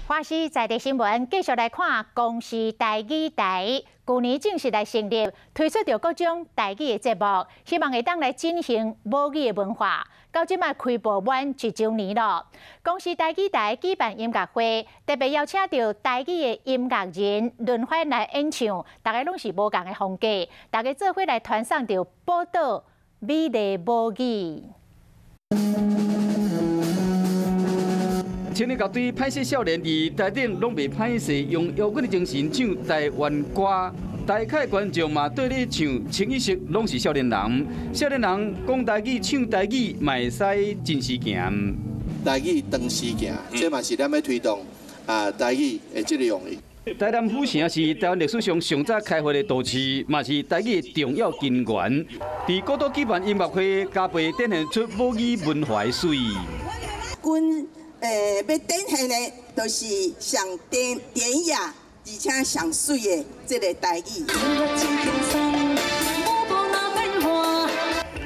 華視在地新聞繼續來看公視台語台，舊年正式來成立，推出著各種台語的節目，希望會當來振興母語的文化。到這擺開播滿一週年囉。公視台語台舉辦音樂會，特別邀請著台語的音樂人輪番來演唱，逐家攏是無仝的風格，大家做伙來傳送著寶島美麗母語。青年樂隊歹勢少年佇台頂攏袂歹勢，用搖滾的精神唱台灣歌。台下觀眾嘛綴咧唱，清一色攏是少年人。少年人講台語、唱台語，嘛會使真時行。台語長時行，這嘛是咱欲推動啊台語的這個用意。台南府城是台灣歷史上上早開發的都市，嘛是台語的重要根源。佇古島舉辦音樂會，加倍展現出母語文化的媠。阮欲展現的，就是上典典雅而且上媠的這个台語。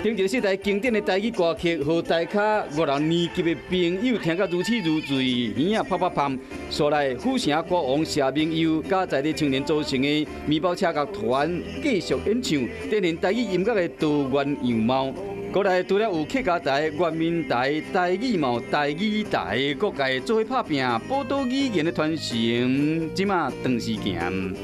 頂一個世代經典的台語歌曲，予台跤五六年級的朋友聽甲如痴如醉，耳仔啪啪啪。紲來府城歌王謝明佑，佮在地青年組成的麵包車樂團繼續演唱，展現台語音樂的多元樣貌。過來除了有客家台、原民台、台語嘛有台語台，各界做伙拍拚，寶島語言的傳承，這馬長時行。